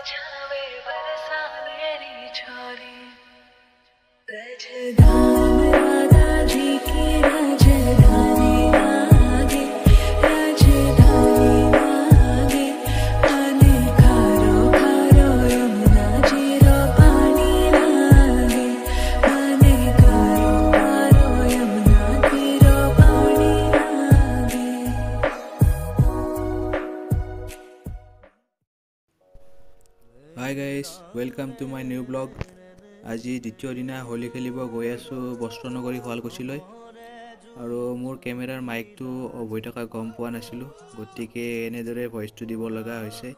छावे बरसाने री छोरी। राजधान राधा जी की राजधानी लागे, राजधानी लागे, आने खारो खारो यमुना जी रो पानी लागे, आने खारो खारो यमुना जी रो पानी लागे। Hi guys, welcome to my new blog. আজি দ্বিতীয় দিনা হোলী খেলিব গৈ আছোঁ বস্ত্ৰনগৰী শুৱালকুছিলৈ। আৰু মোৰ কেমেৰাৰ মাইকটো অফ হৈ থকা গম পোৱা নাছিলোঁ, গতিকে এনেদৰে ভইচটো দিব লগা হৈছে।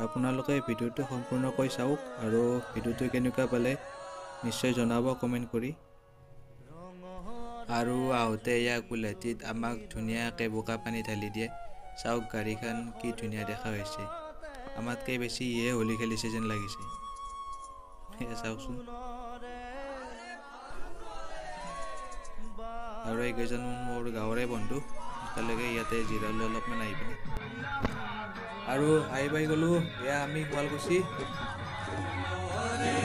আপোনালোকে ভিডিঅ'টো সম্পূৰ্ণকৈ চাওক আৰু ভিডিঅ'টো কেনেকুৱা পালে নিশ্চয় জনাব কমেণ্ট কৰি। আৰু আহোঁতে এয়া গুৱাহাটীত আমাক ধুনীয়াকৈ বোকা পানী ঢালি দিয়ে। চাওক গাড়ীখন কি ধুনীয়া দেখা হৈছে, আমাতকৈ বেছি ইয়ে হোলী খেলিছে যেন লাগিছে। সেয়া চাওকচোন। আৰু এইকেইজন মোৰ গাঁৱৰে বন্ধু, একেলগে ইয়াতে জিৰালো অলপমান আহি পিনে। আৰু আহি পাই গ'লোঁ, এয়া আমি শুৱালকুছি। ৰঙৰে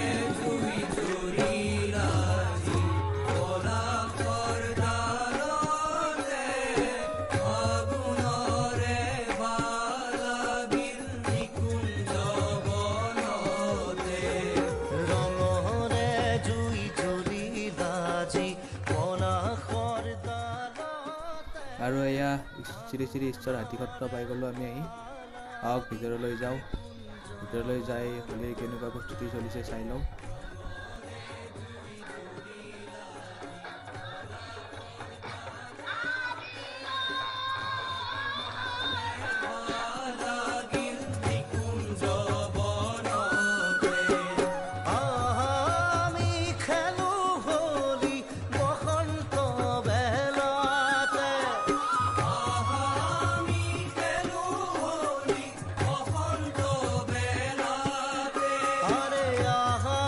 জুই জ্বলিলাজি পলাশৰ ডালতে। আৰু এয়া শ্ৰী শ্ৰী ঈশ্বৰ হাতীসত্ৰ পাই গ'লোঁ আমি আহি। আহক ভিতৰলৈ যাওঁ, ভিতৰলৈ যাই হোলীৰ কেনেকুৱা প্ৰস্তুতি চলিছে চাই লওঁ। আমি খেলো হোলী বসন্ত বেলাতে, আৰে আহা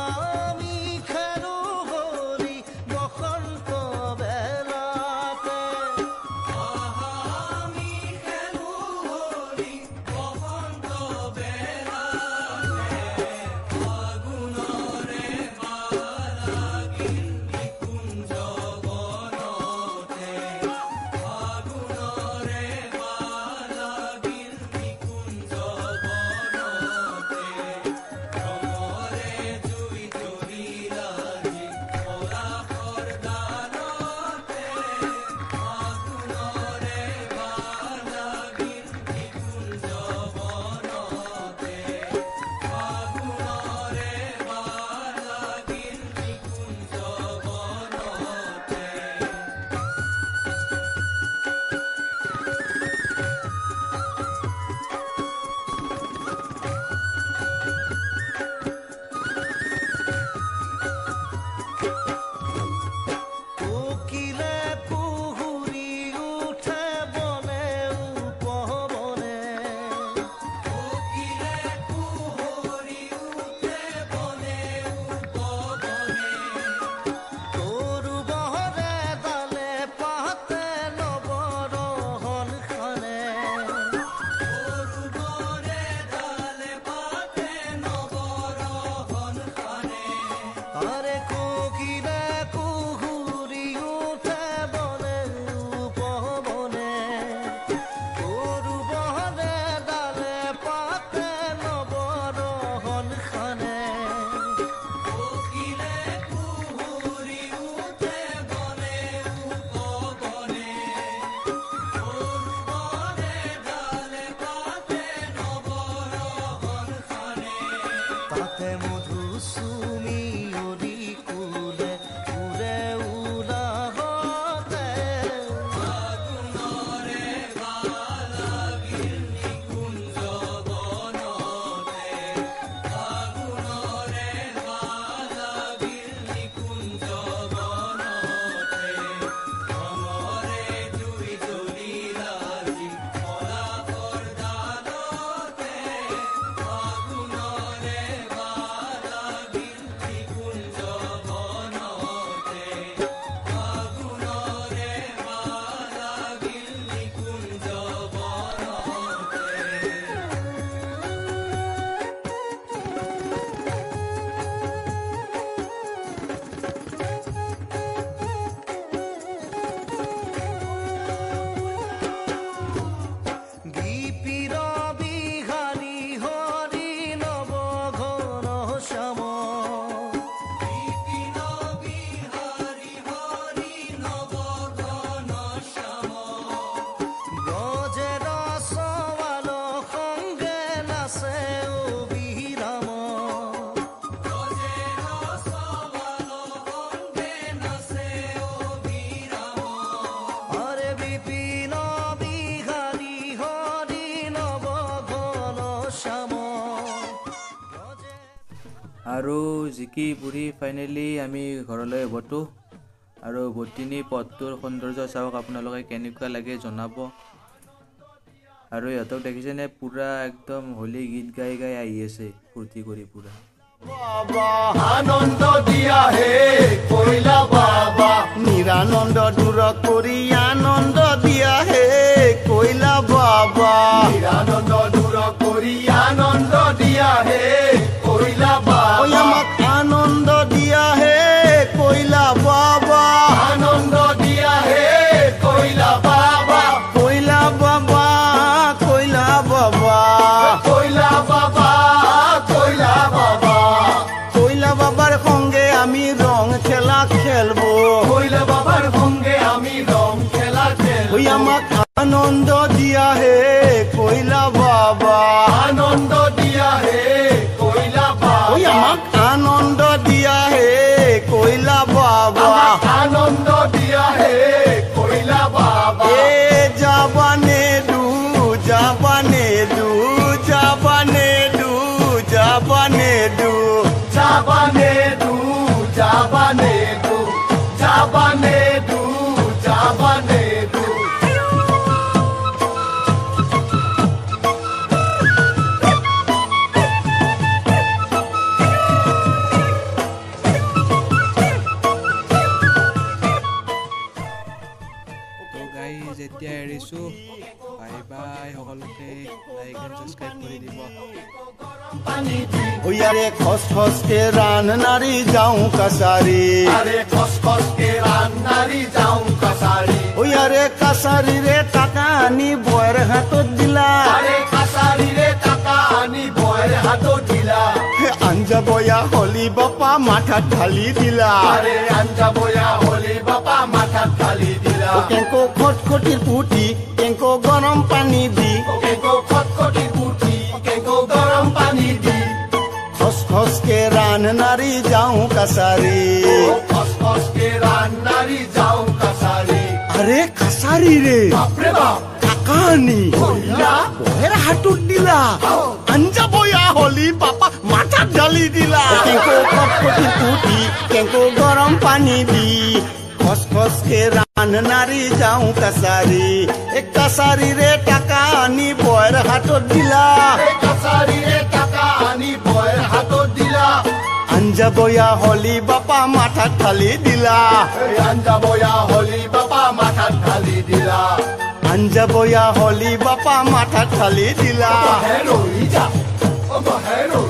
আৰু জিকি বুঢ়ি ফাইনেলি আমি ঘৰলৈ উভতো। আৰু উভতিনি পথটোৰ সৌন্দৰ্য চাওক আপোনালোকে কেনেকুৱা লাগে জনাব। আৰু ইহঁতক দেখিছেনে পূৰা একদম হোলী গীত গাই গাই আহি আছে ফূৰ্তি কৰি পূৰা। আনন্দ দিয়া হে কইলা বাবা, নিৰানন্দ দূৰ কৰি আনন্দ দিয়া হে কইলা বাবা, নিৰানন্দ দূৰ কৰি আনন্দ দিয়া হে কইলা বাবা, আমাক আনন্দ দিয়া হে কইলা বাবা, আনন্দ দিয়া হে কইলা বাবা, কইলা বাবা, কইলা বাবা, কইলা বাবা, কইলা বাবা, কইলা বাবার সঙ্গে আমি রং খেলা খেলবো, কইলা বাবার সঙ্গে আমি রং খেলা খেলবো, ওই আমাক আনন্দ দিয়া হে কইলা বাবা, আনন্দ দিয়া হে কইলা বাবা, ওই আমাক আনন্দ দিয়া হে কইলা বাবা, আনন্দ দিয়া হে কইলা বাবা। এ যাবানে দু যাবানে দু যাবানে দু যাবানে দু যাবানে দু যাবানে দু যাবানে দু যাবানে দু। তো গাইজ এতিয়া এৰিছোঁ, বাই বাই সকলোকে, লাইক এণ্ড ছাবস্ক্ৰাইব কৰি দিব। ওয়ারে খস খসকে রান্নারি যাও কাসারি, আরে খস খসকে রান্নারি যাও কাসারি, ওয়ারে কাসারি রে টাকা আনি বয়ের হাতত দিলা, আরে কাসারি রে টাকা আনি বয়ের হাতত দিলা, আঞ্জা বয়া হলি বাপা মাথা ঢালি দিলা, আরে আঞ্জা বয়া হলি বাপা মাথা ঢালি দিলা, কেঙ্কো খটখটির পুটি কেঙ্কো গরম পানি দি, কেঙ্কো খটখটির পুটি কেঙ্কো গরম পানি দি, খস খসকে রান্নারি যাও কাসারি, খস খসকে রান্নারি যাও কাসারি, আরে কাসারি রে বাপরে বাপ টাকা আনি বয়ের হাতত দিলা, আঞ্জা বয়া হলি বাপা মাথা ঢালি দিলা, কেঙ্কো খটখটির পুটি কেঙ্কো গরম পানি দি, খস খসকে রান্নারি যাও কাসারি, এ কাসারি রে টাকা আনি বয়ের হাতত দিলা, কাসারি রে টাকা আনি বয়ের হাতত দিলা, আঞ্জা বয়া হলি বাপা মাথা ঢালি দিলা, আঞ্জা বয়া হলি বাপা মাথা ঢালি দিলা, আঞ্জা বয়া হলি বাপা মাথা ঢালি দিলা। রই যা ও রই।